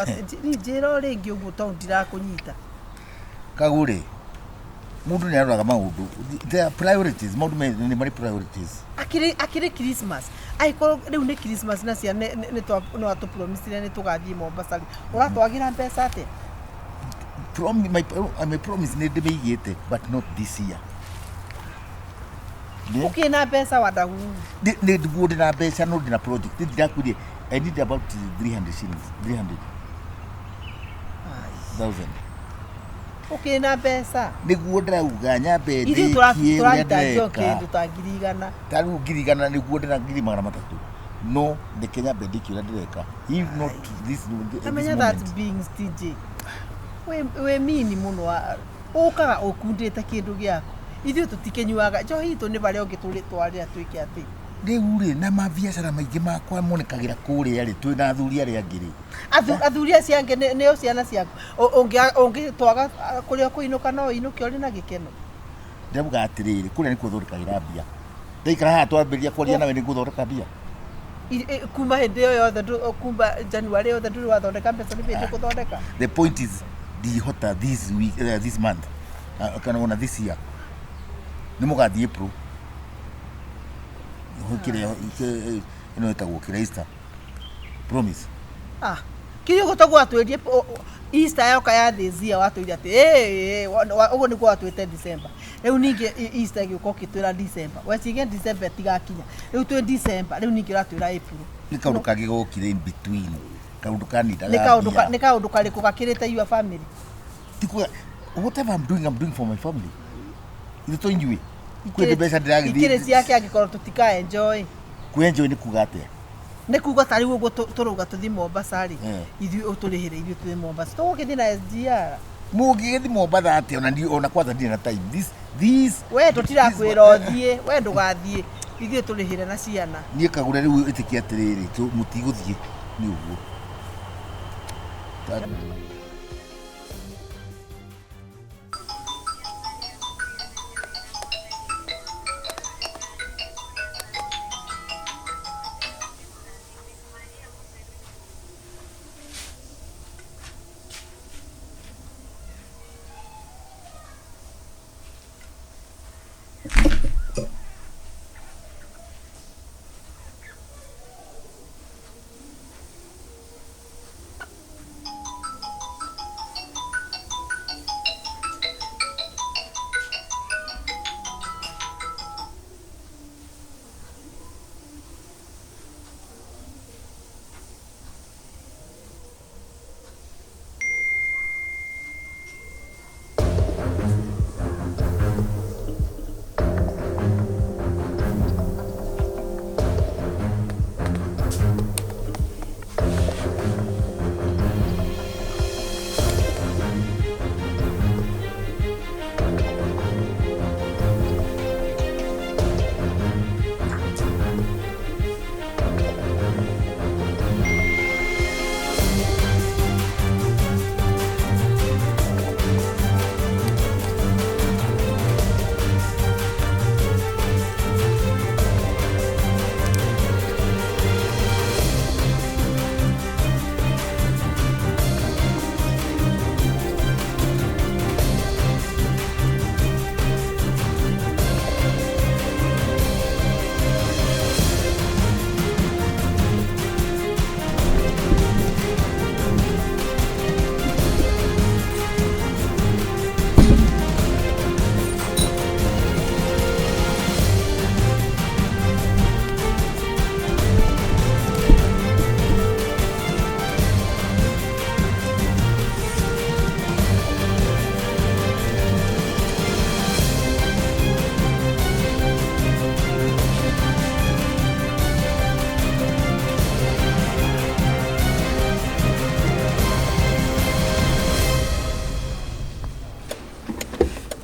Njĩra o rĩngĩ ũguo tondũ ndirakũnyita. Kagũrĩ mũndũ nĩ aroraga maũndũ, there are priorities, maũndũ nĩ marĩ priorities. Akĩrĩ Christmas, angĩkorwo rĩu nĩ Christmas na ciana nĩ watũpromisire nĩ tũgathiĩ Mombasa rĩ, ũratwagĩra mbeca atĩa? My promise nĩ ndĩmĩigĩte, but not this year. Ũkĩrĩ na mbeca wadagu? Nĩ ndiguo ndĩna mbeca, no ndĩna project ndirakwĩrie. I need about 300 shillings, 300,000. Ũkĩrĩ na mbeca? Nĩguo ndĩrauga nyambe ithuĩ ndĩkie ũrĩa tũraruta njoki ndĩreka. kĩndũ ta 100,000. Ta rĩu 100,000, nĩguo ndĩna 300,000, no ndeke nyambe ndĩkie ũrĩa ndĩreka, if not this Amenya that moment. Being stingy, wĩ mini mũno, ũkaga ũkundĩte kĩndũ gĩaku, ithuĩ tũtikĩnyuaga njohi itũ, nĩ barĩa ũngĩ tũrĩtwarĩra twĩke atĩ. Rĩu rĩ, na mabiacara maingĩ makwa monekagĩra kũrĩa rĩ, twĩ na athuri arĩa angĩ rĩ. Athuri acio angĩ nĩo ciana ciaku. Ũngĩtwaga kũrĩa ũkũinũka, no ũinũke ũrĩ na gĩkeno? Ndĩrauga atĩrĩrĩ, kũrĩa nĩkuo thondekagĩra mbia. Ndaikara haha twambĩrĩria kwaria nawe, nĩ ngũthondeka mbia. Kuma hĩndĩ ĩyo yothe, kuma January yothe ndũrĩ wathondeka mbeca, nĩ hĩndĩ gũthondeka? The point is ndihota this week, this month, kana ona this year. Nĩ mũgathiĩ April kĩrĩa ĩno ĩtagwo kĩrĩa, Easter promise. Ah, kĩrĩa ũguo toguo watwĩrie Easter yoka ya this year, watwĩire atĩ "Ĩ, ĩ," ũguo nĩguo watwĩte December. Rĩu ningĩ Easter ĩgĩũka ũkĩtwĩra December, weciria December ĩtigakinya, rĩu twĩ December, rĩu ningĩ ũratwĩra April. Nĩ kaũndũ kangĩ gokire in between, kaũndũ kanindaga Nĩ kaũndũ mbia. Nĩ kaũndũ karĩkũ gakĩrĩte your family? Ti whatever I'm doing, I'm doing for my family. Ithe to inyuĩ kwĩ mbeca ndĩragĩthiĩ. Ikĩrĩ ciake angĩkorwo tũtika enjoy? Kwĩ-enjoy nĩ kuga atĩa? Nĩ kuga ta rĩu ũguo tũrauga tũthiĩ Mombasa rĩ, Eh. ithuĩ ũtũrĩhĩre, ithuĩ tũthiĩ Mombasa, tũgũkĩthiĩ na SGR? Mũngĩgĩthiĩ Mombatha atĩa ona ona kwanza ndirĩ na time this We tũtirakwĩra ũthiĩ, we ndũgathiĩ, ithuĩ tũrĩhĩre na ciana. Niĩ kagũre rĩu ĩtĩkia atĩrĩrĩ, mũtigũthiĩ nĩ ũguo.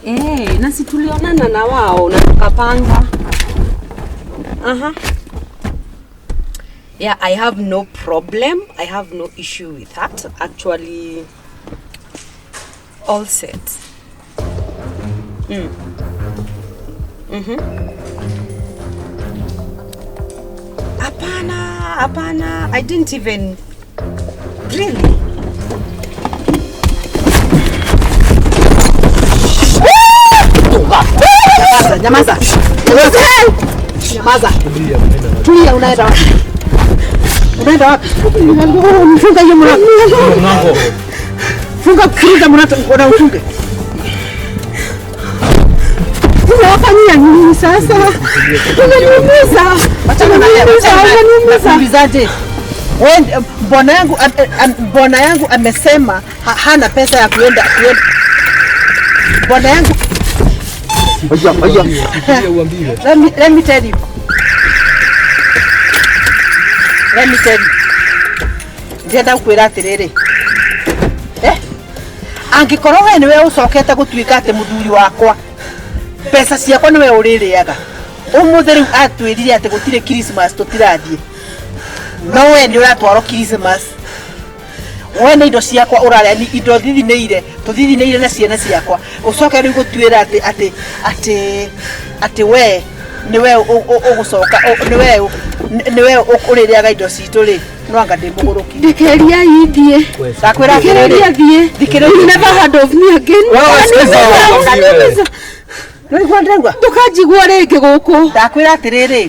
Eh, na si tulionana na wao na tukapanga. Aha. Yeah, I have no problem. I have no issue with that. Actually, all set. Hapana, hapana. I didn't even really. Nyamaza, nyamaza. Nyamaza. Nyamaza. Tulia, unaenda wapi? Unaenda wapi? Funga hiyo mlango. Mlango. Funga kuruza mlango na ufunge. Unawafanyia nini sasa? Unaniumiza. Achana na yeye. Unaniumiza. Nakuulizaje? Wewe bwana yangu bwana yangu amesema hana pesa ya kuenda kuenda. Bwana yangu Haya, haya. Uambiwe. Let me tell you. Let me tell you. Ndĩrenda gũkwĩra atĩrĩrĩ. Eh? Angĩkorwo we nĩwe ũcokete gũtuĩka atĩ mũthuri wakwa mbeca ciakwa nĩwe ũrĩrĩaga ũmũthĩ rĩu atwĩrire atĩ gũtirĩ Christmas tũtirathiĩ no we nĩ ũratwarwo Christmas we nĩ indo ciakwa ũrarĩa ni indo thithinĩire tũthithinĩire na ciana ciakwa ũcoke rĩu gũtuĩra atĩ atĩ atĩ atĩ we nĩwe ũgũcoka nĩwe nĩwe ũrĩrĩaga indo citũ rĩ no anga ndĩ mũgũrũki. Ndekeria ithiĩ. Ndakwĩra Ndekeria atĩrĩrĩ thiĩ. Thikĩrĩria. You never heard of me again. Wewe sikiza. Unaniumiza. Nĩwaigua ndĩraigua Ndũkanjigua rĩngĩ gũkũ. Ndakwĩra atĩrĩrĩ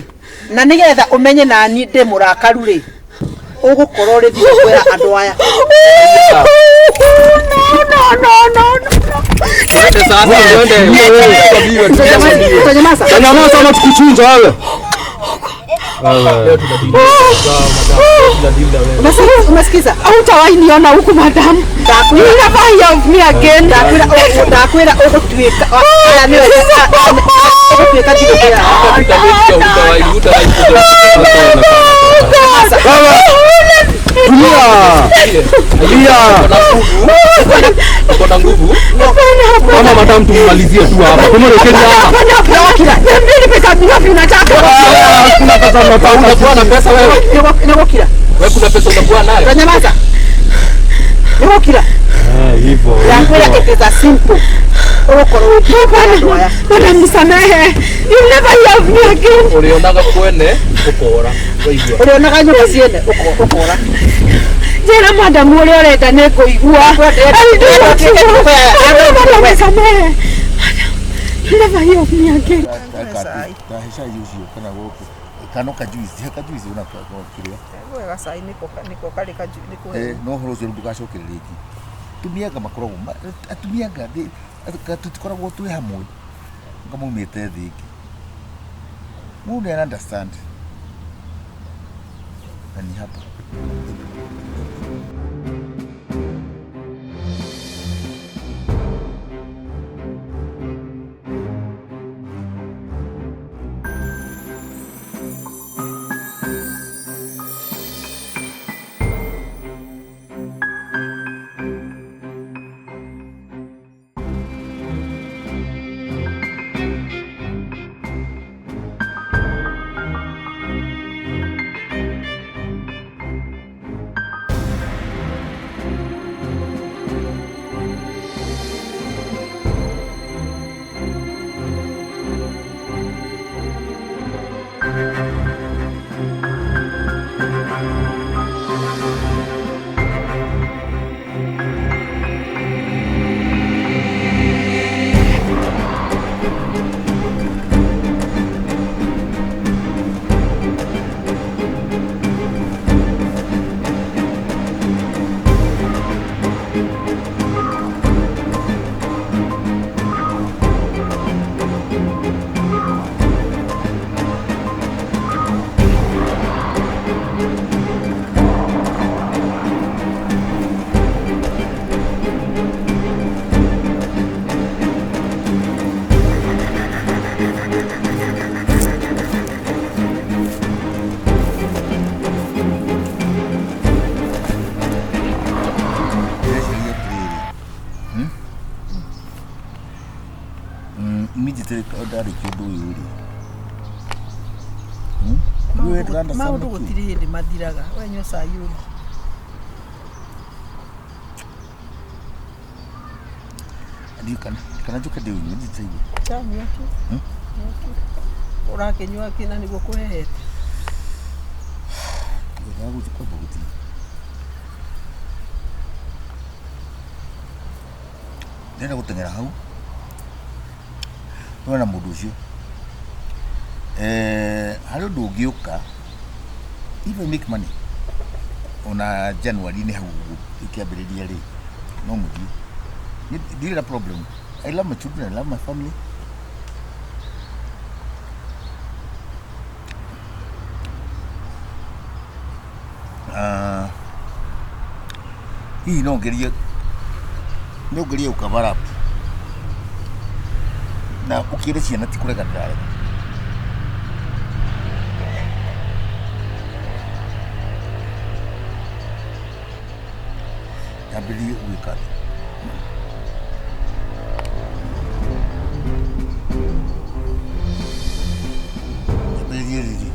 na nĩgetha ũmenye nani ndĩ mũrakaru rĩ ũgũkorwo rĩthiĩ kwĩra andũ aya. No, no, no, no, no. Twende sasa, twende. Tuambiwe. Nyamaza. Nyamaza ama tukuchinja wewe. Wewe. Umesikiza? Hautawahi niona huku madam. You never hear of me again. Ndakwĩra ndakwĩra ũgũtuĩka aya nĩwe ũgũtuĩka ndigũkwĩra. Wewe. Tulia. Tulia. Uko na nguvu. Kama madam tumalizie tu hapa. Tumrekeni hapa. Hapana, hapana. Niambie ni pesa ngapi unataka? Kuna pesa mnataka. Utakuwa na pesa wewe. Nĩgũkira. Wewe kuna pesa utakuwa nayo. Utanyamaza. Nĩgũkira. Eh, hivyo. Ndakwĩra it is a simple ũgũkorwo ũgĩkwĩra andũ aya. Madam, nisamehe. You never hear of me again. Ulionaga kwene ukora. Waigua. Ũrĩonaga nyũmba ciene ũkora. Njĩra madam ũrĩa ũrenda nĩ ngũigua. I'll do what you want. Madam, nisamehe. Madam, you never hear of me again. Tahe cai ũcio kana gũkũ kana kajuici he kajuici ona kĩrĩa. Gacai nĩko karĩ nĩko. Eh, no ũhoro ũcio rĩu ndũgacokere rĩngĩ. Atumia anga makoragwo atumia anga tũtikoragwo twĩ hamwe nga maumĩte thĩ ĩngĩ mũndũ nĩ understand na ni hapa. Ndĩreciria atĩrĩrĩ, Immediately ndarĩkia ũndũ ũyũ rĩ, We ndũra-understand Maũndũ nĩkĩ? gũtirĩ hĩndĩ mathiraga wenyua cai ũngĩ. Ndiũ kana njũke ndĩũnyue nditaigua. Chanyua tu. Nyua tu. Ũrakĩnyua kĩ na nĩguo kũhehete? Ngwendaga gũthiĩ kwamba gũthiĩ. Ndĩrenda gũteng'era hau tuone na mũndũ ũcio. Harĩ ũndũ ũngĩũka, if I make money ona January-inĩ hau ũguo ĩkĩambĩrĩria rĩ, no mũthiĩ. Ndirĩ na problem. I love my children, I love my family. Ah, hihi no ngerie, no ngerie gũ cover up na ũkĩre ciana ti kũrega ndĩrarega. Nyambĩrĩrie gwĩka atĩa? Nyambĩrĩrie rĩrĩ.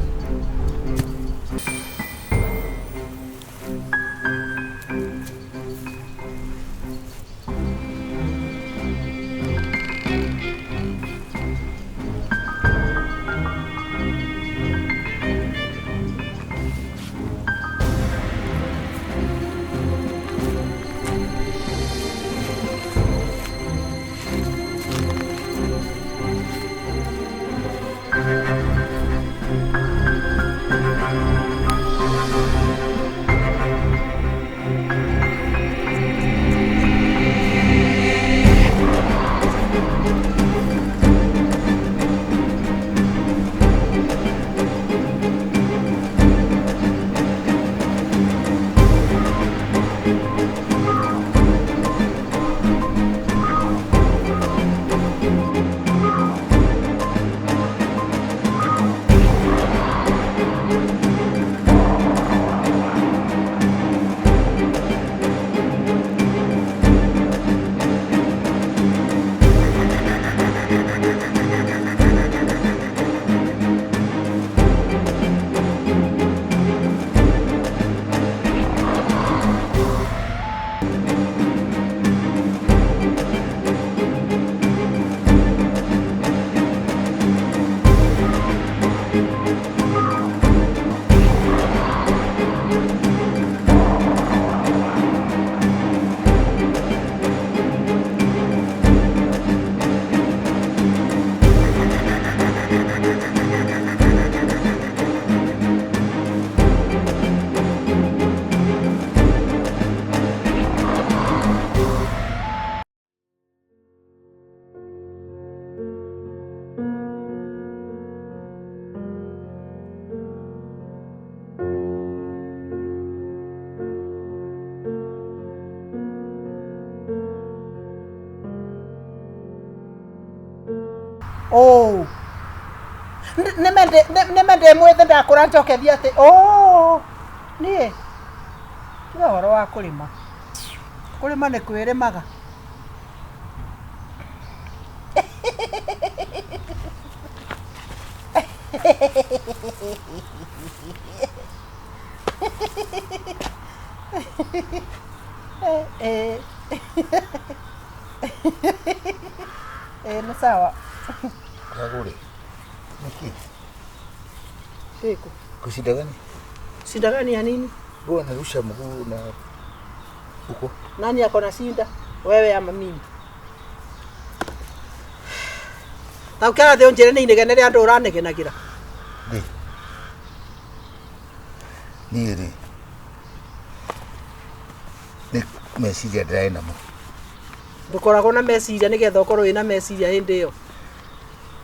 Oh. Nĩme ndĩ mwĩthĩ ndakũra njoke thiĩ atĩ oh niĩ tiga ũhoro wa kũrĩma. Kũrĩma nĩ kwĩrĩmaga. Eh, eh. Nĩ sawa. Kagũrĩ. Nĩkĩ? Siku. Kushinda gani? Shinda gani ya nini? Huwa narusha mguu na huko. Nani ako na shinda? Wewe ama mimi? Ta ũkĩara thĩ ũnjĩre nĩ inegene rĩa andũ ũranegenagĩra. Rĩ. Niĩ rĩ. Nĩ meciria ndĩrarĩ namo. Ndũkoragwo na meciria nĩgetha ũkorwo wĩna meciria hĩndĩ ĩyo.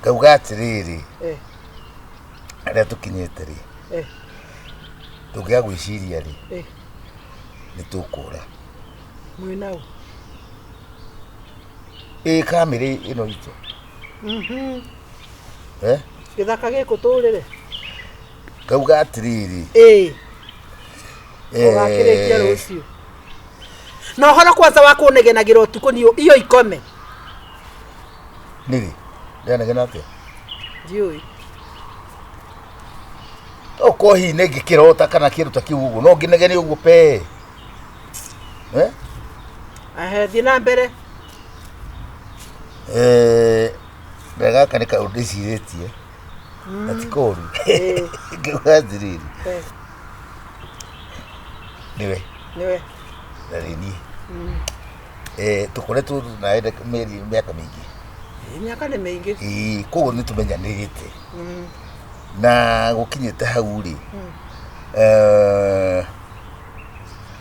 Ngauga atĩrĩrĩ, Eh, harĩa tũkinyĩte rĩ, eh, tũngĩaga gwĩciria rĩ, eh. nĩ tũkũra. Mwĩ naũ? Ĩ kamĩrĩ ĩno itũ. Eh? Gĩthaka gĩkũ tũrĩre? Ngauga atĩrĩrĩ, Ĩĩ. Ũgakĩrĩkia rũciũ. Na ũhoro kwanza wa kũnegenagĩra ũtukũ ni iyo ikome. Nĩrĩ? Ndĩranegena atĩa? Ndiũĩ. Okorwo hihi nĩ ngĩkĩrota kana kĩndũ ta kĩu ũguo, no ngĩnegene ũguo pe. Eh? Ehe, thiĩ na mbere. Eh, na gaka nĩ kaũndũ ndĩcirĩtie na ti koru. Ĩĩ. Ngauga atĩrĩrĩ, Eh, nĩwe nĩwe. na nĩ niĩ. Eh, tũkoretwo nawe mĩeri mĩaka mĩingĩ. Ĩĩ, mĩaka nĩ mĩingĩ. Ĩĩ, koguo nĩ tũmenyanĩrĩte. Na gũkinyĩte hau rĩ,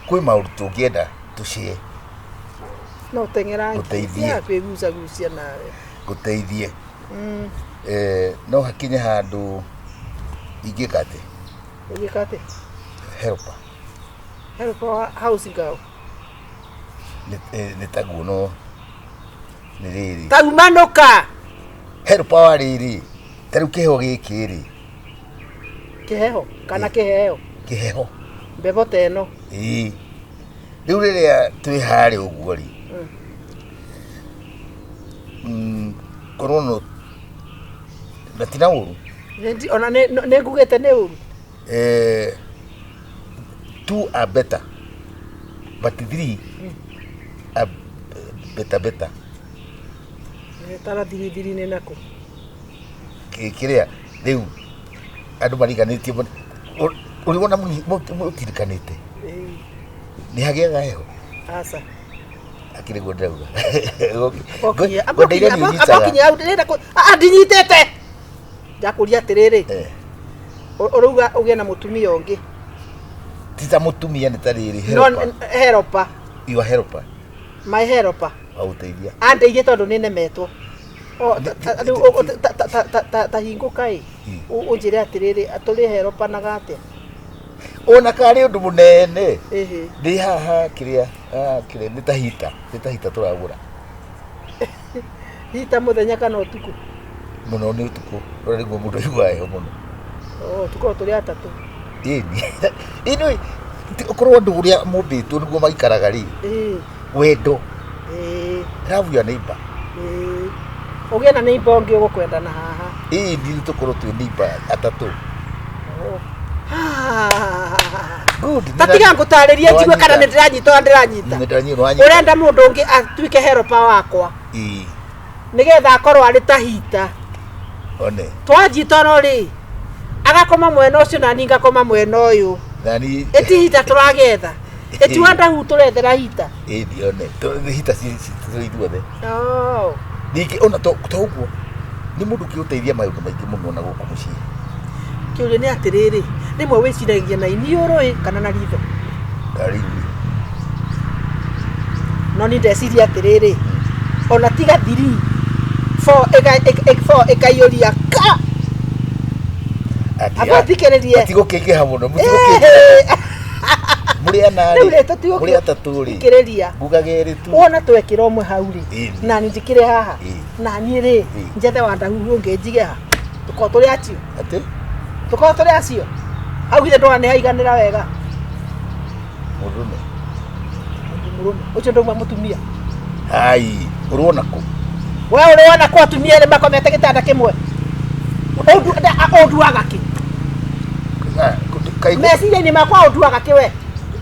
kwĩ maũndũ tũngĩenda tũcie. No teng'era. Gũteithie. Kwĩgucagucia nawe. Ngũteithie. No hakinye handũ ingĩka atĩ Ũgĩka atĩ helper. Helper wa house girl. Nĩ taguo, no nĩ rĩrĩ. Taumanũka. Helper wa rĩrĩ, ta rĩu kĩheo gĩkĩ rĩ. Kĩheho kana kĩheo? Kĩheho. Mbebo ta ĩno. Ĩĩ, rĩu rĩrĩa twĩ harĩa ũguo rĩ, korwo no na tina ũru. Ona nĩ ngugĩte nĩ ũru. Two are better, but three are better better. Tara thirithiri nĩ nakũ? Kĩrĩa rĩu andũ mariganĩtie, ũrĩ wona mũtirikanĩte nĩ hagĩaga heho. Aca. Akĩrĩ guo ndĩrauga. Ngwendeire nĩ ũnyitaga. Hau ndĩrenda ndinyitĩte, ndakũria atĩrĩrĩ, ũrauga ũgĩe na mũtumia ũngĩ. Ti ta mũtumia, nĩ ta rĩrĩ, no helper. Helper. Your helper. My helper. Wa gũteithia. Andeithie tondũ nĩ nemetwo. Rĩu ta hingũka ĩ, ũnjĩre atĩrĩrĩ, tũrĩ helpanaga atĩa? Ona karĩ ũndũ mũnene. Ĩhĩ. Ndĩ haha kĩrĩa, kĩrĩa nĩ ta heater, nĩ ta heater tũragũra. Heater mũthenya kana ũtukũ? Mũno nĩ ũtukũ, rora nĩguo mũndũ aiguaga heho mũno. Oh, tũkorwo tũrĩ atatũ. Ĩni ĩni, ũkorwo andũ ũrĩa mombĩtwo nĩguo maikaraga rĩ. Wendo. Love your neighbor. Ĩĩ, ũgĩe na neighbor ũngĩ ũgũkwenda na haha. Ĩni, nĩ tũkorwo twĩ neighbor atatũ. Good. Ta tiga ngũtarĩrie njigue kana nĩ ndĩranyita ona ndĩranyita. Nĩ ndĩranyita, wanyita. Ũrenda mũndũ ũngĩ atuĩke helper wakwa nĩgetha akorwo arĩ ta heater. One. Twanjitoro rĩ, agakoma mwena ũcio na niĩ ngakoma mwena ũyũ. Nani. Ĩti heater tũragetha, ĩti wandahu tũrethera heater. Ĩni, one, heater ci ithuothe. Oh. Ningĩ ona to ũguo, nĩ mũndũ ũngĩgũteithia maũndũ maingĩ mũno na gũkũ mũciĩ. Kĩũria nĩ atĩrĩrĩ, rĩmwe wĩciragia na iniũrũ ĩ kana na ritho? Rĩu No ni ndeciria atĩrĩrĩ, ona tiga 3 4 4 ĩkaiyũria ka. Amba thikĩrĩrie. Matigũkĩingĩha mũno, mũtigũkĩingĩha mũrĩ ana. Rĩu rĩ rĩ, tũtigũkĩ- Mũrĩ atatũ rĩ, thikĩrĩria. Ngugaga erĩ tu. Wona twekĩra ũmwe hau rĩ, na niĩ njĩkĩre haha, na niĩ rĩ, njethe wandahuhu ũngĩ njige ha, tũkorwo tũrĩ acio. Atĩ? Tũkorwo tũrĩ acio hau, githĩ ndona nĩ haiganĩra wega? Mũndũrũme. Mũndũ mũrũme ũcio ndauma mũtumia. Hai, ũrona kũ? We ũrĩ wona kwa atumia erĩ makomete gĩtanda kĩmwe? Ũnduaga kĩ? Ah, Meciria-inĩ makwa ũnduaga kĩ we?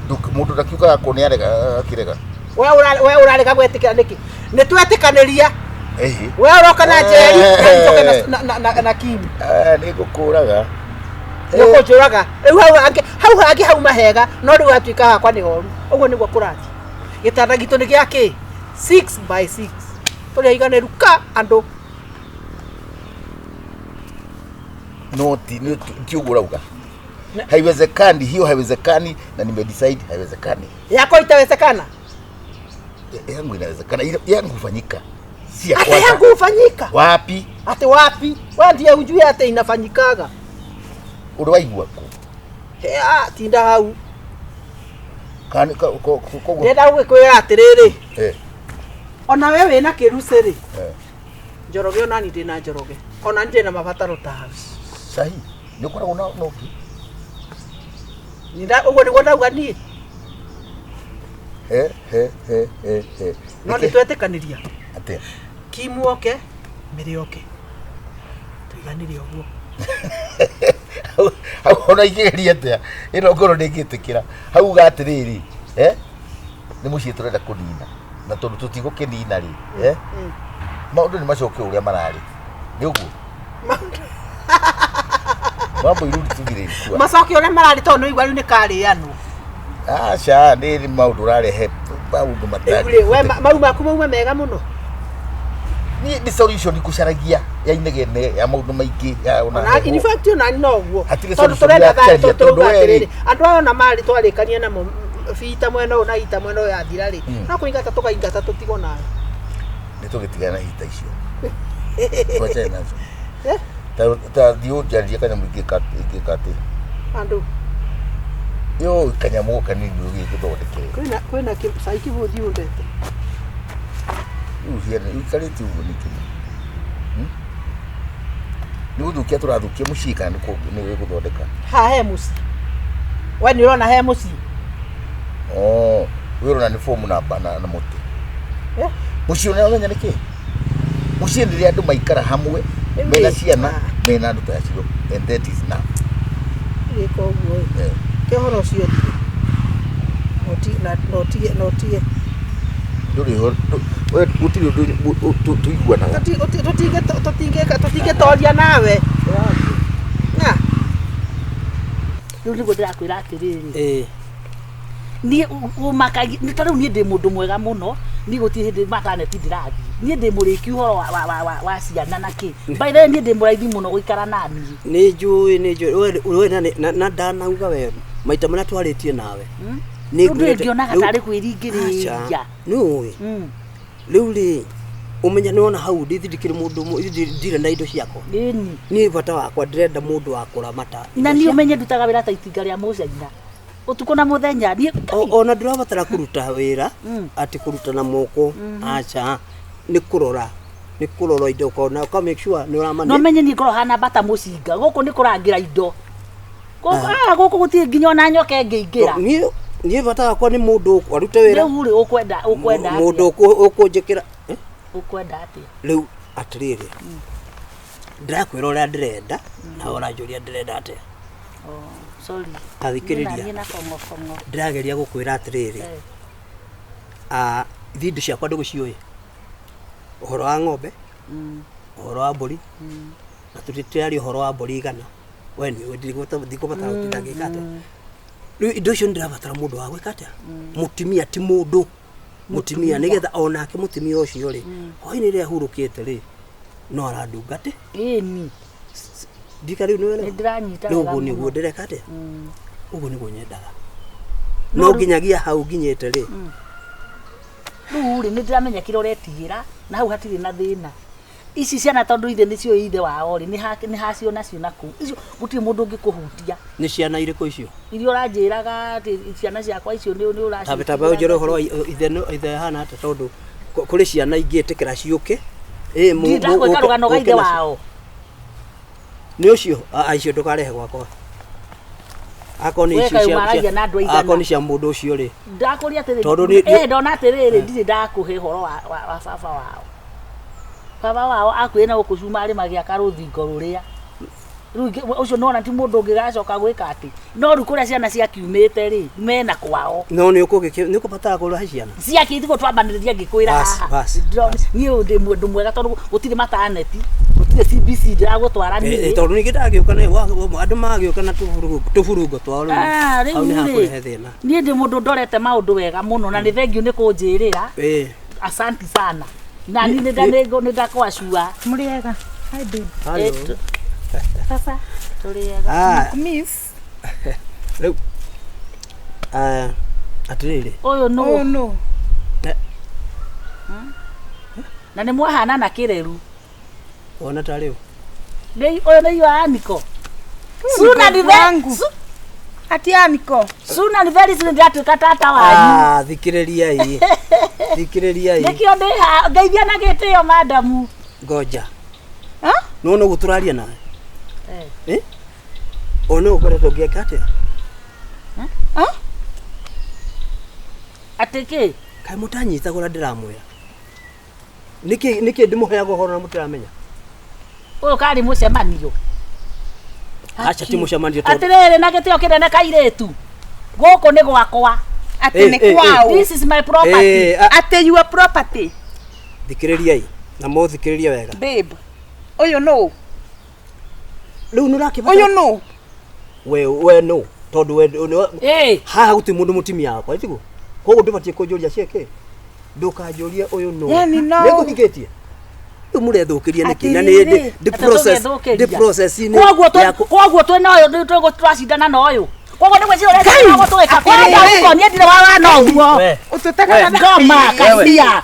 Mũndũ ndakiugaga kũ nĩ arega akĩrega. We ũrarega gwĩtĩkĩra nĩkĩ? Nĩ twetĩkanĩria. Ĩhĩ. We ũroka na njeri na njoke na Kimu. Ah, nĩ ngũkũraga. Nĩ ũkũnjũraga rĩu. Hau hangĩ, hau hangĩ hauma hega, no rĩu hatuĩka hakwa nĩ horu. Ũguo nĩguo kũrathiĩ. Gĩtanda gitũ nĩ gĩa kĩ 6 by 6, tũrĩ aiganĩru ka andũ. No ti ti ũguo ũrauga, haiwezekani, hiyo haiwezekani, na nimedecide haiwezekani. Yako itawezekana? Yangu inawezekana. Yangu hufanyika, si ya Ati kwanza. yangu hufanyika? Wapi? Ati wapi? We ndiye ujue ati inafanyikaga. Ũrĩ waigua kũ? Ah, tinda hau. Kana koguo Ndĩrenda gũgĩkwĩra atĩrĩrĩ, ona we wĩna kĩrucĩ rĩ, Njoroge, ona niĩ ndĩna Njoroge, ona niĩ ndĩna mabataro tawe. Sahi nĩ ũkoragwo na ũngĩ. Ũguo nĩguo ndauga niĩ. He he he he he. No nĩ twetĩkanĩria. Atĩa? Kimu oke, mĩrĩ oke, tũiganĩre ũguo. Hau ona ingĩgeria atĩa, ĩno ngoro ndĩngĩtĩkĩra. Hau uga atĩrĩrĩ, nĩ mũciĩ tũrenda kũnina, na tondũ tũtigũkĩnina rĩ, maũndũ nĩ macoke ũrĩa mararĩ, nĩ ũguo mambo irudi tu vile ilikuwa. Macoke ũrĩa mararĩ, tondũ nĩ igua rĩu nĩ karĩanwo. Aca, nĩ maũndũ ũrarehe maũndũ Rĩu rĩ, we mau maku mauma mega mũno. Niĩ nĩ solution ngũcaragia ya inegene ya maũndũ maingĩ ya ona Ona in fact ona no guo. Hatirĩ Tondũ solution tũrenda ya thayũ kũcaria, tondũ tondũ we rĩ- atĩrĩrĩ andũ aya ona marĩ twarĩkania namo bita mwena ũyũ na ita mwena ũyũ yathira rĩ no kũingata tũkaingata tũtigwo nayo. Nĩ tũgĩtigana na hita icio, twachane nazo. Eh? Ta thiĩ ũnjarĩrie kanyamũ ingĩka atĩ Andũ yo kanyamũ kanini ũgĩgĩthondekere. Kwĩna cai kĩbũthi ũndete. Rĩu ciana ikarĩte ũguo nĩkĩ? Nĩ gũthũkia tũrathũkia mũciĩ kana nĩ gũthondeka? Ha he mũciĩ. We nĩ ũrona he mũciĩ. Oh, wĩ ũrona nĩ fomu na na mũtĩ. Eh? Mũciĩ ũrĩa ũramenya nĩ kĩ? Mũciĩ nĩ rĩrĩa andũ maikara hamwe mena ciana mena andũ ta acio, and that is enough. Gĩka ũguo ĩ. Eh. Ke ũhoro ũcio ũthire. Na ũtige na ũtige. Ndũrĩ ho we gũtirĩ ũndũ tũiguanaga. Tũtingĩtoria nawe. Na. Rĩu nĩguo ndĩrakwĩra atĩrĩrĩ, Ĩĩ. Niĩ ũmakagia nĩ ta rĩu niĩ ndĩ mũndũ mwega mũno, niĩ gũtirĩ hĩndĩ mataneti ndĩrathiĩ, niĩ ndĩ mũrĩki ũhoro wa ciana na kĩ. By the way, niĩ ndĩ mũraithi mũno gũikara naniĩ. Nĩ njũĩ, nĩ njũĩ. We na ndanauga we maita marĩa twarĩtie nawe. Nĩ Rĩu ngwĩrĩte- ndĩngĩonaga rĩu- tarĩ kwĩringĩrĩria. Aca, nĩ ũĩ rĩu rĩ ũmenya nĩ wona hau ndithi ndikĩrĩ mũndũ ndirĩ na indo ciakwa. Ĩni. Niĩ bata wakwa ndĩrenda mũndũ wa kũramata Na niĩ ũmenye ndutaga wĩra ta itinga rĩa mũcaina ũtukũ na mũthenya niĩ. Ona ndũrabatara kũruta wĩra atĩ kũruta na moko, aca, nĩ kũrora, nĩ kũrora indo ũkona ũka make sure nĩ ũramane. No menye niĩ ngorwo hana mbata mũcinga gũkũ nĩ kũrangĩra indo gũkũ. Gũkũ gũtirĩ nginya ona nyoka ĩngĩingĩra. Niĩ bata wakwa nĩ mũndũ arute wĩra. Rĩu rĩ ũkwenda mũndũ atĩa? ũkũnjĩkĩra. Ũkwenda atĩa? Rĩu atĩrĩrĩ, ndĩrakwĩra ũrĩa ndĩrenda nawe ũranjũria ndĩrenda atĩa. Oh, sorry. Ta thikĩrĩria. Niĩ na kong'okong'o. Ndĩrageria gũkwĩra atĩrĩrĩ, ithuĩ indo ciakwa ndũgũciũĩ, ũhoro wa ng'ombe, ũhoro wa mbũri, na tũtiraria ũhoro wa mbũri igana, we nĩ ũĩ ndikũbatara gũtinda ngĩka atĩa. Rĩu indo icio nĩndĩrabatara mũndũ wa gwĩka atĩa, mũtumia, ti mũndũ mũtumia, nĩgetha onake mũtumia ũcio rĩ, hwainĩ rĩrĩa ahurũkĩte rĩ, no arandungate. Ĩni. Ndika rĩu nĩwelewa? Nĩ ndĩranyita Rĩu wega ũguo mũno. nĩguo ndĩreka atĩa, ũguo nĩguo nyendaga, no nginyagia hau nginyĩte rĩ. Rĩu rĩ nĩ ndĩramenya kĩrĩa ũretigĩra na hau hatirĩ na thĩna. Ici ciana tondũ ithe nĩcio ithe wao rĩ, nĩ hacio nacio na kũu icio gũtirĩ mũndũ ũngĩkũhutia. Nĩ ciana irĩkũ icio? Iria ũranjĩraga atĩ ciana ciakwa icio nĩ ũraci. Tambe tambe ũnjĩre ũhoro wa ithe ithe hana atĩa, tondũ kũrĩ ciana ingĩtĩkĩra ciũke. Ĩ, Ndirĩ ndakwĩka rũgano ga ũke ithe nacio. wao. Nĩ ũcio icio ndũkarehe gwakwa akorwo nĩ We icio kaĩ ũmaragia na andũ aigana? akorwo nĩ cia mũndũ ũcio rĩ. Ndakũria atĩrĩrĩ. Tondũ Eh, ndona atĩrĩrĩ, ndirĩ ndakũhe ũhoro wa baba wao. Baba wao akuire na gũkũ cumarĩ magĩaka rũthingo rũrĩa rĩu ũcio nona ti mũndũ ũngĩgacoka gwĩka atĩ no rĩu kũrĩa ciana ciakiumĩte rĩ mena kwao. No nĩ ũkũgĩkĩ nĩ ũkũbatara kũrehe ciana. Ciakĩtigwo twambanĩrĩria ngĩkwĩra Bas, haha. bas. Niĩ ndĩ mũndũ mwega tondũ gũtirĩ mataneti, gũtirĩ CBC ndĩragũtwara niĩ. Tondũ ningĩ ndagĩũka na andũ magĩũka na tũburungo twao rĩu Ah, hau nĩ rĩu hakũrehe rĩ thĩna. Niĩ ndĩ mũndũ ndorete maũndũ wega mũno na nĩ thengiũ nĩ kũnjĩrĩra. Asanti sana na niĩ nĩ ndakwacua. Mũrĩega. Hi babe. Hello. Sasa tũrĩega. Miss. Rĩu atĩrĩrĩ. Ũyũ nũ? Ũyũ nũ? Na nĩ mwahana na kĩreru. Wona ta rĩu. Nĩ ũyũ nĩ iwa Aniko. Suna ni wangu. Ati Aniko. Suna ni very soon ndĩratuĩka tata wanyu. Ah, thikĩrĩriai, thikĩrĩriai. Nĩkĩo ndĩ haha ngeithia na gĩtĩo madamu. Ngoja. Nĩwona ũguo tũraria nawe? Eh? Ona ũkoretwo ũngĩeka atĩa? Atĩ kĩ? Kaĩ mũtanyitaga ũrĩa ndĩramwĩra? Nĩkĩ ndĩmũheaga ũhoro na mũtiramenya? Ũyũ karĩ mũcemanio. Aca ti mũcemanio tondũ Atĩrĩrĩ na gĩtĩo kĩnene kairĩtu. Gũkũ nĩ gwakwa. Atĩ Eh, nĩ eh, eh. kwao. This is my property. Atĩ your property. Thikĩrĩriai na mũthikĩrĩrie wega. Babe. Ũyũ nũ? Rĩu nĩ ũrakĩbatara Ũyũ nũ? We nũ? Tondũ we haha gũtirĩ mũndũ mũtumia wakwa tiguo? Koguo ndũbatiĩ kũnjũria ciĩkĩ? Ndũkanjũrie ũyũ nũ. Yani no. Nĩngũhingĩtie. Rĩu mũrethũkĩria nĩkĩ na nĩ Atĩrĩrĩ. ndĩ process ndĩ process-inĩ Koguo ya kũ- koguo twĩ na ũyũ nĩ twacindana na ũyũ. Koguo nĩ gwĩciria ũreciria ũguo twĩka. Kwanza ũko niĩ ndirĩ wa wana ũguo. We, Ũtũtekaga na Ngoma kasia.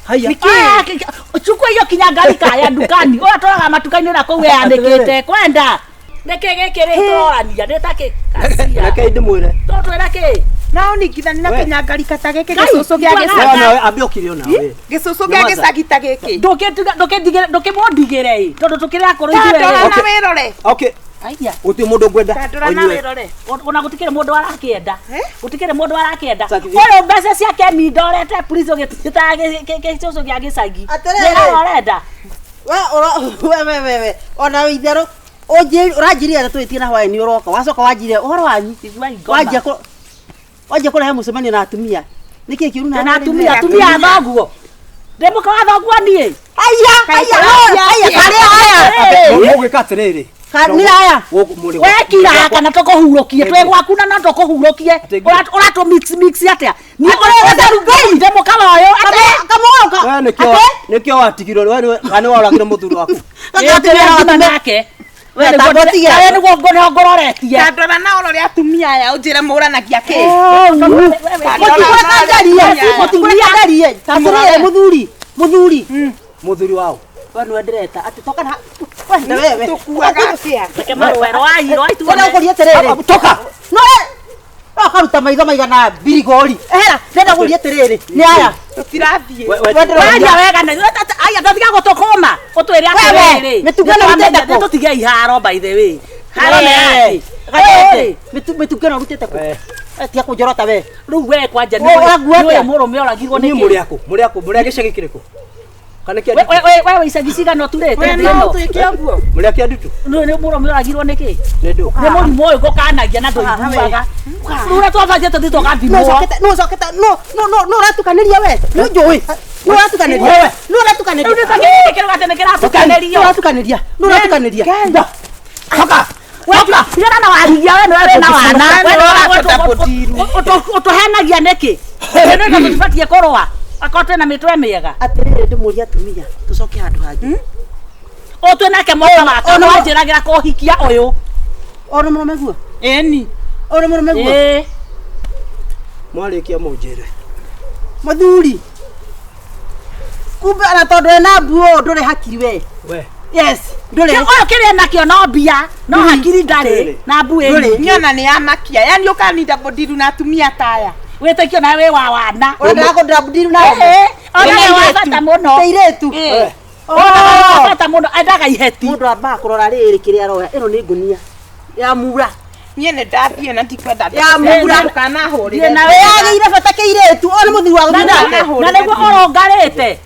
haya. Ah, chukua hiyo kinyangarika ya dukani ũrĩa tũraga matuka-inĩ na kũu yanĩkĩte kwenda nĩkĩ gĩkĩ rĩ tũrorania nĩ ta kĩ kasia Reke ndĩmwĩre. tũtwĩra kĩ No ningithani na We. kĩnyangarika ta gĩkĩ Ngai, gĩcũcũ gĩa Ngai. gĩcagi. Wewe nawe ambia ũkire onawe. Gĩcũcũ gĩa Nyamaza. gĩcagi ta gĩkĩ. Ndũkĩmũndigĩre ĩ tondũ tũkĩrĩ akũrũ ithuerĩ Tandora na Okay. wĩrore. Okay, Aya. gũtirĩ mũndũ ngwenda. Tandora na Ũnyue. wĩrore. Ona gũtikĩrĩ mũndũ arakĩenda Eh? gũtikĩrĩ mũndũ arakĩenda Saki- ũyũ mbeca ciake mindorete please ũgĩtĩtaga gĩcũcũ gĩa gĩcagi Atĩrĩrĩ. Nĩ ũrenda We ũra we we we we ona itherũ ũranjĩrire atĩ tũgĩtie na hwaĩ-inĩ ũroka wacoka wanjire ũhoro wanyu Igua ingoma. wanjia kũ wanjia kũrehe mũcemanio na atumia nĩkĩ kĩũru na atumia atumia a thoguo ndĩ mũka wa thoguo niĩ aya aya aya karĩa aya Mũgwĩka atĩrĩrĩ. Nĩ aya Gũkũ mũrĩ wekira kana tũkũhurũkie twĩ gwaku na no tũkũhurũkie ũratũ mix mix atĩa niĩ ũrĩa ndĩ mũka wa ũyũ atĩ kamũka We nĩkĩo nĩkĩo watigirwo we nĩwe kana nĩworagire mũthuri waku. Ĩĩ, nake We, tamba ũtige. we nĩguo ngororetie Tandora na ũrore atumia aya ũnjĩre mũranagia kĩ. Mũtigwĩka njarie atĩrĩrĩ mũthuri mũthuri Mũthuri wao. we nĩwe ndĩreta atĩ toka na we na wewe Tũkuaga atĩa? Reke marũe rwai rwai Ndĩrenda tuone gũkũria atĩrĩrĩ Toka. no no karuta maitho maigana mbirigori ehera ndĩrenda gũkũria atĩrĩrĩ nĩ aya Tũtirathiĩ. We- we- waria wega na aya ndatiga gũtũkũma ũtwĩre atĩrĩrĩ mĩtugo ĩno ũrutĩte kũ? tũtige iharo by the way haro nĩ yake Gatete mĩtugo ĩno ũrutĩte kũ We. tia kũnjorota we rĩu we kwanja Ũũ, ũrakuua nĩ ũyũ atĩa? mũrũme oragirwo Inyuĩ nĩkĩ mũrĩ akũ? Mũrĩ akũ? Mũrĩ a gĩcagi kĩrĩkũ? Kana kĩa We- Ndutu? we we- we icagi cigana ũturĩte We thĩ no ĩno ũtwĩke ũguo. Mũrĩ a kĩa Ndutu? nĩ mũrũme ũragirwo nĩkĩ Nĩ ndũ. nĩ mũrimũ ũyũ ngũkanagia na ndũiguaga rĩu ũrĩa twabanjĩte tũthiĩ tũgathimwo no ũcokete no ũcokete no no no no ũratukanĩria we nĩ njũĩ no ũratukanĩria no ũratukanĩria rĩu nĩ ta gĩkĩ kĩrauga atĩ nĩ no kĩratukanĩrio ũratukanĩria no ũratukanĩria Toka. tigana na warigia we nĩwe wĩna wana We nĩwe ũrakũnda bũndiru. ũtũhenagia nĩkĩ nĩ tũtibatiĩ kũrũa akorwo twĩna mĩtwe mĩega atĩrĩrĩ ndĩmũrie atumia tũcoke handũ hangĩ ũyũ twĩ nake mwaka wake Ona- wanjĩragĩra kũhikia ũyũ ona mũrũme guo Ĩni. ona mũrũme guo Ĩĩ. Mwarĩkia mũnjĩre. mũthuri kumbe ona tondũ ena mbuo ndũrĩ hakiri we We. yes ndũrĩ ũyũ kĩrĩa nakĩo no mbia no hakiri ndarĩ Atĩrĩrĩ. na mbuĩ Ndũrĩ. nyingĩ. Niĩ ona nĩ yamakia. Yaani ũkaninda bũndiru na atumia ta aya. wĩtĩkio nawe wĩ wa wana ũrenda kũndĩra ndiru na Ĩĩ, ona wĩ wa bata mũno Teirĩtu Ĩĩ. Ona wĩ wa bata mũno endaga iheti mũndũ ambaga kũrora rĩrĩ kĩrĩa aroya ĩno nĩ ngũnia ya mura Niĩ nĩ ndathiĩ na ndikwenda Ya mura. Ndũkanahũrĩre. Thiĩ na wĩyagĩire bata kĩirĩtu ona mũthuri wa Na gũthiĩ nake nĩguo- na nĩguo ũrũngarĩte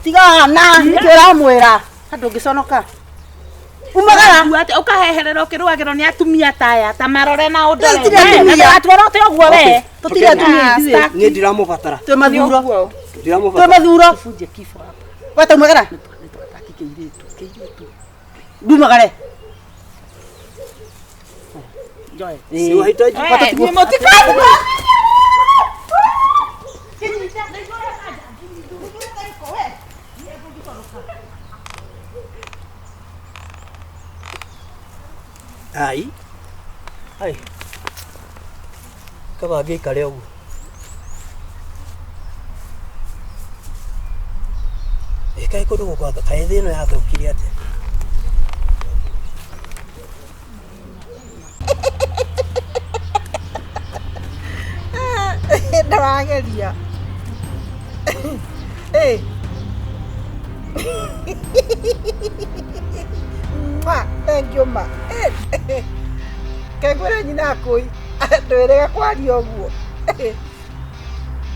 tiga na nĩkĩo ũramwĩra andũ ũngĩconoka umagara Ũrakua atĩa? Ũkaheherera ũkĩrũagĩrwo nĩ atumia ta aya ta marore na ũndore. Tũtirĩ atumia. ndũgatuorote ũguo we tũtirĩ atumia Ah, ithuĩ staki. Niĩ ndiramũbatara. twĩ mathuro Nĩ ũguo. twĩ Ndiramũbatara. mathuro weta umagara ndumagare Siwahitaji. We, niĩ mũtikaigua. Ai. Ai. Kaba ngĩikare ũguo. Ĩ kaĩ kũndũ gũkũ kaĩ thĩ ĩno yathũkire atĩa? Ndĩrageria Ĩ. Mwah, thank you ma kengwĩre nyina akũi ndwĩrĩga kwaria ũguo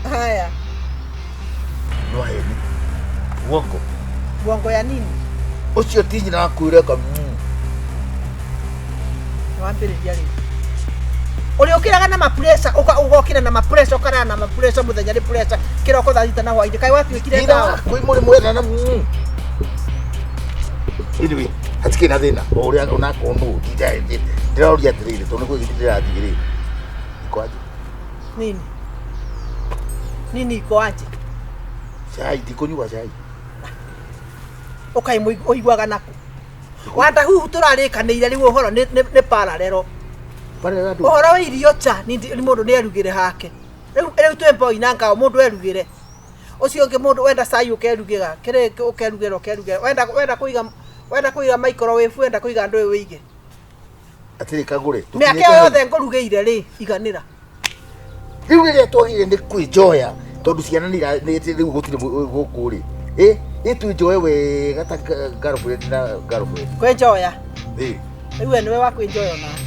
haya Nĩ waheni. Uongo. guongo ya nini Ũcio ti nyina waku ũreka. Nĩwambĩrĩria rĩu ũrĩa ũkĩraga na mapressure ũgokĩra na mapressure ũkarara na mapressure mũthenya nĩ pressure kĩroko thaa thita na hwainĩ kaĩ watuĩkire Nyina ndawa waku mũrĩ mwena na. Anyway, hatikĩrĩ na thĩna. O ũrĩa onakorwo nũ ndĩroria atĩrĩrĩ tondũ nĩ kwĩ gĩtĩ ndĩrathiĩ rĩ. Iko aje? nini nini iko aje Cai, ndikũnyua cai. Ũkaĩ ũiguaga naku. Wandahuhu tũrarĩkanĩire rĩu ũhoro nĩ parallel. Parallel andũ. Ũhoro wa irio cha nĩ mũndũ nĩ erugĩre hake. Rĩu twĩ mboi na ngao mũndũ erugĩre. Ũcio ũngĩ mũndũ wenda cai ũkerugĩra, kĩrĩ ũkerugĩra ũkerugĩra. Wenda kũiga microwave, wenda kũiga ndũĩ wĩige. Atĩrĩ kagũre. Mĩaka ĩyo yothe ngũrugĩire rĩ, iganĩra. Rĩu rĩrĩa twagĩrĩire nĩ kwĩnjoya tondũ ciana nĩ rĩu gũtirĩ gũkũ rĩ. Ĩ twĩnjoe wega ta girlfriend na girlfriend. Kwĩnjoya? Ĩ. Rĩu we nĩwe wa kwĩnjoya onake.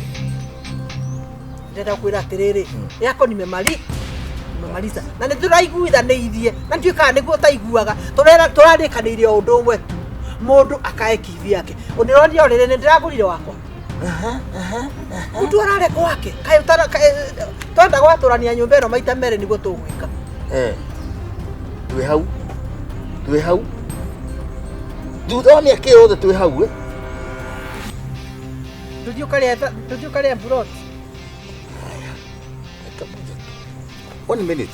Ndĩrenda gũkwĩra atĩrĩrĩ, yako nimemaliza. Na nĩ tũraiguithanĩirie, na ndiũĩ kana nĩguo ũtaiguaga, tũrarĩkanĩire o ũndũ ũmwe tu. Mũndũ akae kibi yake. Ũnĩronire o rĩrĩ nĩ ndĩragũrire wakwa. Mũndũ arare gwake. Kaĩ twenda gwatũrania nyũmba ĩno maita merĩ nĩguo tũgwĩka. Twĩ hau. Twĩ hau. Thutha wa mĩaka ĩyo yothe twĩ hau. Ndũthiĩ ũkarĩa mburoti. 1 minute.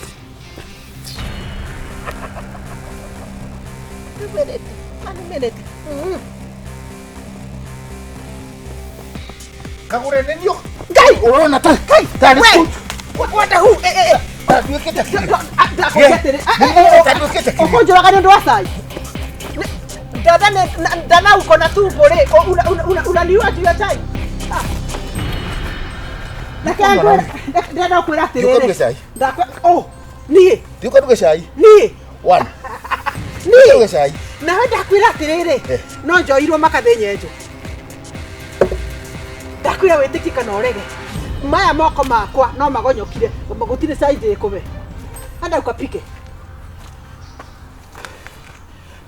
2 minute. 1 minute. Kagũre nĩ niĩ. Ngai! Ũrona ta Ngai! Tarĩ We! Wanda hu! Tatuĩkĩte kĩrĩa? Tatuĩkĩte kĩrĩa? Ũkũnjũraga nĩ ũndũ wa cai? Dada uko na tumbo rĩ, unaniua juu ya chai? Ndĩrenda gũkwĩra atĩrĩrĩ. Ũkaruge cai? Oh, niĩ. Thiĩ ũkaruge cai. Niĩ. One. Niĩ. Ũkaruge cai. Nawe ndakwĩra atĩrĩrĩ, no njoirwo makathĩ nyenjo. Ndakwĩra wĩtĩkie kana ũrege. Maya moko makwa no magonyokire, gũtirĩ cai ndĩkũbe. Enda ukapike.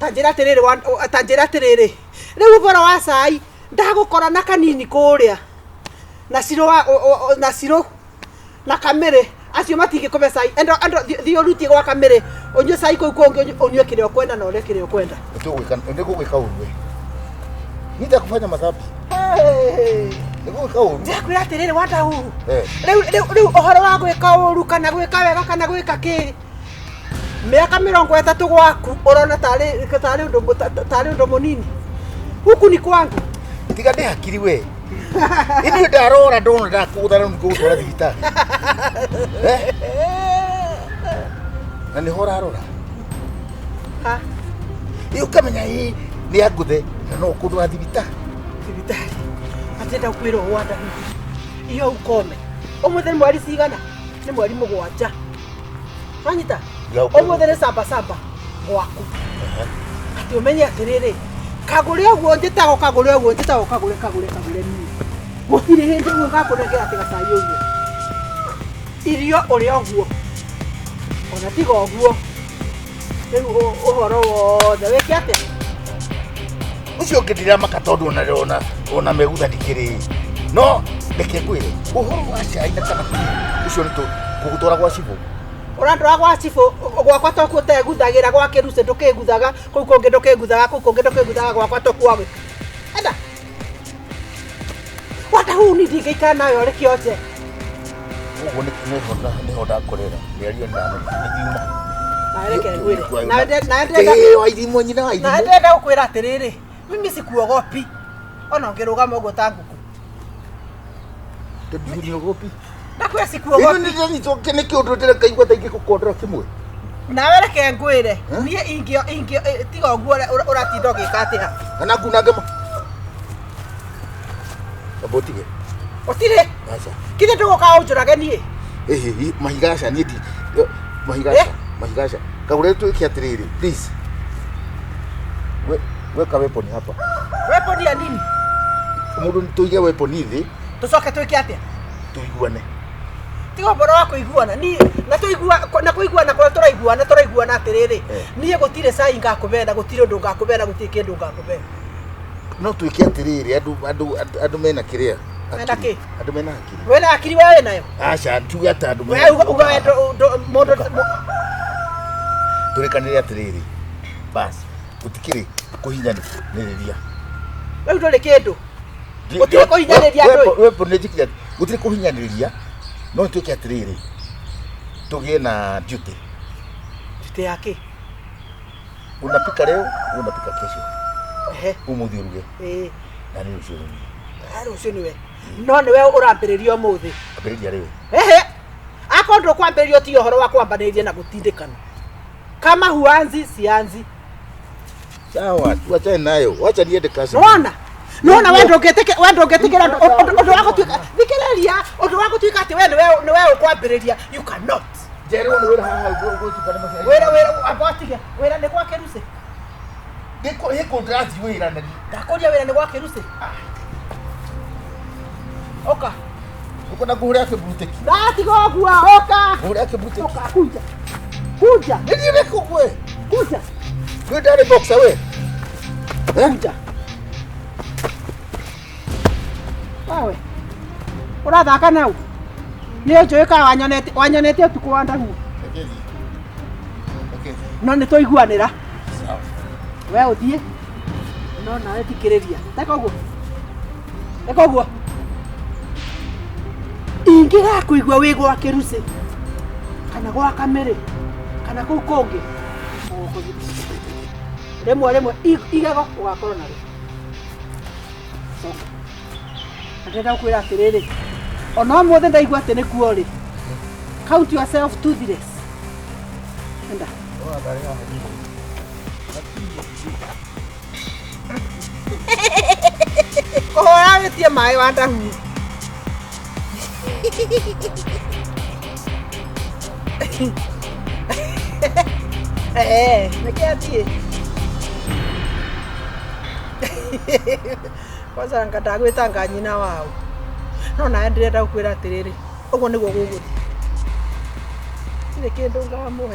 Ta njĩra atĩrĩrĩ, ta njĩra atĩrĩrĩ. Rĩu ũhoro wa cai ndagũkora na kanini kũrĩa. Na cirũ na cirũ na kamĩrĩ acio matingĩkũbe cai. Endo thiĩ ũrutie gwa kamĩrĩ ũnyue cai kũu kũngĩ ũnyue kĩrĩa ũkwenda na ũrĩe kĩrĩa ũkwenda. Nĩgũgwĩka ũru we. Nitakufanya madhambi. Nĩgũgwĩka ũru. Ndĩrakwĩra atĩrĩrĩ Wandahuhu. Rĩu ũhoro wa gwĩka ũru kana gwĩka wega kana gwĩka kĩ mĩaka 30 gwaku ũrona tarĩ ũndũ mũnini. Huku ni kwangu. Tiga ndĩ hakiri we. Ithuĩ ndarora ndona ndakũgũtha rĩu nĩngũgũtwara thibitarĩ. Na nĩho ũrarora. Ha? Ĩ ũkamenya ĩ nĩ angũthe na no ũkũndwara thibitarĩ. Thibitarĩ. Atĩrenda gũkwĩra ũũ Wandahuhu. Iyo ukome. Ũmũthĩ nĩ mweri cigana? Nĩ mweri 7. Wanyita? Ũmũthĩ nĩ samba samba gwaku. Atĩ ũmenye atĩrĩrĩ, kagũre ũguo njĩtagwo kagũre ũguo njĩtagwo kagũre kagũre kagũre niĩ. Gũtirĩ hĩndĩ ũguo ngakũnengera atĩ gacai ũguo. Irio ũrĩa ũguo. Ona tiga ũguo. Rĩu ũhoro wothe wĩke atĩa? Ũcio ũngĩ ndiramaka tondũ ona megutha ndikĩrĩ. No reke ngwĩre ũhoro wa cai na kana kĩ ũcio nĩ tũgũtwara gwa cibũ. Ũrandwara gwa cibũ gwakwa tokuo ũteguthagĩra gwa kĩrucĩ ndũkĩguthaga kũu kũngĩ ndũkĩguthaga kũu kũngĩ ndũkĩguthaga gwakwa tokuo wagwĩka. Enda. Wandahuhu niĩ ndingĩikara nawe ũrĩ kĩonje. Ũguo nĩho ndakorera mĩario nĩngiuma. Nawe reke ngwĩre. Wairimũ nyina wa Na ndĩrenda gũkwĩra atĩrĩrĩ, mimi sikuogopi. Ona ũngĩrũgama ũguo ta ngũkũ. Tondũ nĩogopi. Ndakwĩra sikuogopi. Ĩno nĩndĩranyitwo nĩ kĩũndũ ndĩrekaigua ta ingĩgũkondora kĩmwe. Nawe reke ngwĩre, niĩ ingĩ tiga ũguo ũratinda ũgĩka atĩa. Kana ngunange ma. Amba ũtige. Ũtirĩ? Aca. Kithĩ ndũgũka ũnjũrage niĩ? Ĩhĩ, mahiga aca niĩ ndi mahiga aca, mahiga aca. Kagũre twĩke atĩrĩrĩ, please. Weka weapon hapa. Weapon ya nini? Mũndũ tũige weapon thĩ. Tũcoke twĩke atĩa? Tũiguane. Tiga ũhoro wa kũiguana. Niĩ na tũigua na kũiguana kũrĩa tũraiguana tũraiguana atĩrĩrĩ. Niĩ gũtirĩ cai ngakũbena, gũtirĩ ũndũ ngakũbena, gũtirĩ kĩndũ ngakũbena. No twĩke atĩrĩrĩ andũ mena kĩrĩa? Mena kĩ? Andũ mena hakiri. Wena hakiri we wĩnayo? Aca, tuge atĩ andũ mena. We uga mũndũ tũrĩkanĩre atĩrĩrĩ. Bas, gũtikĩrĩ kũhinyanĩrĩria. Rĩu ndũrĩ kĩndũ. Gũtirĩ kũhinyanĩrĩria ndũĩ. Wepo nĩ njĩkire gũtirĩ kũhinyanĩrĩria no twĩke atĩrĩrĩ. Tũgĩe na duty. Duty ya kĩ? Unapika leo, unapika kesho. Ehe. Ũmũthĩ ũruge. Ĩĩ. Na nĩ rũciũ rũmwe. Ah, rũciũ nĩwe no nĩwe ũrambĩrĩria ũmũthĩ. Ambĩrĩria rĩu. Ehe, akorwo ndũkwambĩrĩria ũtige ũhoro wa kwambanĩrĩria na gũtindĩkana kama huanzi sianzi. Sawa, tuachane nayo. Wacha niende kazi. Nona nona we ndũngĩtĩkĩra, we ndũngĩtĩkĩra ũndũ wa gũtuĩka, thikĩrĩria, ũndũ wa gũtuĩka atĩ we nĩwe ũkwambĩrĩria, you cannot. Njerwo nĩ wĩra haha ũgũtukana maciaro. Wĩra amba ũtige wĩra nĩ gwa kĩrucĩ. Ndĩkũ hĩkũ ndĩrathiĩ wĩra na Ndakũria wĩra nĩ gwa kĩrucĩ. Ũka. Ũkwenda ngũhũre kĩburutĩki. Ndatiga ũguo, ũka. Ngũhũre kĩburutĩki. Ũka, kuja. Kuja. Nĩ ndĩkũ gwe. Kuja. Kwĩ ndarĩ boxer we. Kuja. Wawe. Ũrathaka nau. Nĩ ũnjũĩ kana wanyonete ũtukũ wa ndahu. Reke thiĩ. Reke thiĩ. No nĩ twaiguanĩra. Sawa. We ũthiĩ. No nawe thikĩrĩria. Teka ũguo. Teka ũguo. Ingĩgakũigua wĩ gwa kĩrucĩ kana gwa kamĩrĩ kana kũu kũngĩ, rĩmwe rĩmwe igego ũgakorwo narĩo. Coka. Na ndĩrenda gũkwĩra atĩrĩrĩ, ona ũmũthĩ ndaigua atĩ nĩkuo rĩ, count yourself toothless. Enda. Kũhũra wĩtie maĩ wa ndahu. Eh, nĩkĩ athiĩ? Kwanza anga ndagwĩtanga nyina wao. No nawe ndĩrenda gũkwĩra atĩrĩrĩ, ũguo nĩguo gũgũthiĩ. Gũtirĩ kĩndũ ngamũhe.